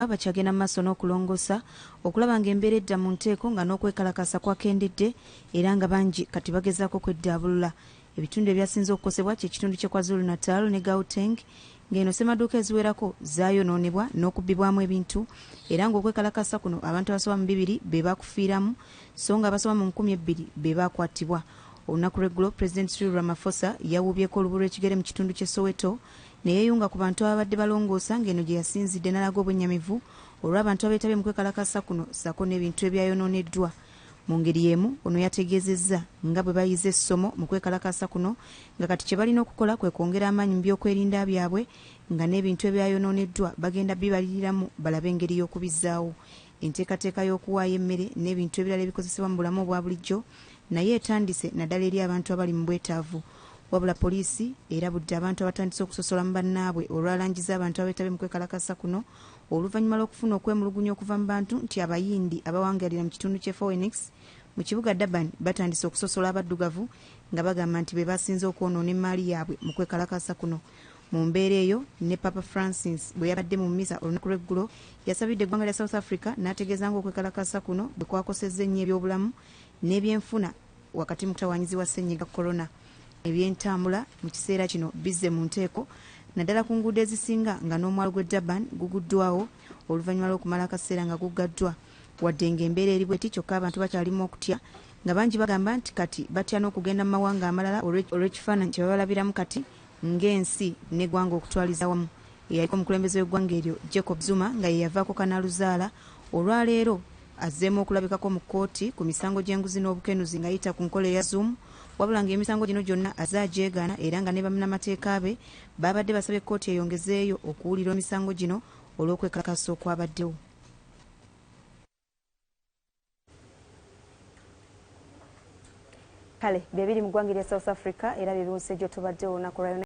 Bakyagenda mu maaso n'okulongoosa okulaba ng'embeera edda mu nteeko, nga n'okwekalakaasa kwakendedde era nga bangi kati bagezaako kweddaabulula. Ebitundu ebyasinze okukosebwa kyekitundu ky'e KwaZulu Natal ne Gauteng, ng'eno ssemaduuka eziwerako zaayonoonebwa n'okubbibwamu ebintu, era ng'okwekalakaasa kuno abantu abasoba mu 200 be bakufiiramu, so nga abasoba mu 2000 be bakwatibwa. Olunaku lw'eggulo Pulezidenti Cyril Ramaphosa yawuubyeko olubu lw'ekigere mu kitundu ky'e Soweto ne yeeyunga ku bantu ababadde balongoosa, ng'eno gye yasinzidde n'alaga obwennyamivu olw'abantu abeetabye mu kwekalakaasa kuno ssaako n'ebintu ebyayonooneddwa. Mu ngeri y'emu ono yategeezezza nga bwe bayize essomo mu kwekalakaasa kuno, nga kati kye balina okukola kwe kwongera amaanyi mu byokwerinda byabwe, nga n'ebintu ebyayonooneddwa bagenda bibaliriramu balabe engeri y'okubizzaawo. Enteekateeka y'okuwaayo emmere n'ebintu ebirala ebikozesebwa mu bulamu obwa bulijjo naye etandise, naddala eri abantu abali mu bwetaavu. Wabula poliisi erabudde abantu abatandise okusosola mu bannaabwe olwa langi z'abantu abeetabye mu kwekalakaasa kuno, oluvannyuma lw'okufuna okwemulugunya okuva mu bantu nti Abayindi abawangalira mu kitundu ky'e Phoenix mu kibuga Durban batandise okusosola abaddugavu, nga bagamba nti be basinze okwonoona emmaali yaabwe mu kwekalakaasa kuno. Mu mbeera eyo ne Papa Francis bwe yabadde mu mmisa olunaku lw'eggulo yasabidde eggwanga lya South Africa, n'ategeeza ng'okwekalakaasa kuno bwe kwakosezza ennyo ebyobulamu n'ebyenfuna wakati mu kutawaanyizibwa ssennyiga corona. Ebyentambula mu kiseera kino bizze mu nteeko, naddala ku nguudo ezisinga, nga n'omwalo gw'e Durban guguddwawo oluvannyuma lw'okumala akaseera nga guggaddwa. Wadde ng'embeera eri bweti, kyokka abantu bakyalimu okutya, nga bangi bagamba nti kati batya n'okugenda mu mawanga amalala olw'ekifaananyi kye babalabiramu kati ng'ensi n'eggwanga okutwaliza wamu. Eyaliko omukulembeze w'eggwanga eryo Jacob Zuma, nga ye yavaako kanaaluzaala, olwaleero azzeemu okulabikako mu kkooti ku misango gy'enguzi n'obukenuzi ng'ayita ku nkola eya Zoom, wabula ng'emisango gino gyonna azze agyegaana, era nga ne bannamateeka be babadde basabye kkooti eyongezeeyo okuwulira emisango gino olw'okwekalakasa okwabaddewo. Kale bye biri mu ggwanga erya South Africa era bye biwusa egyo tubaddewo olunaku lwayo.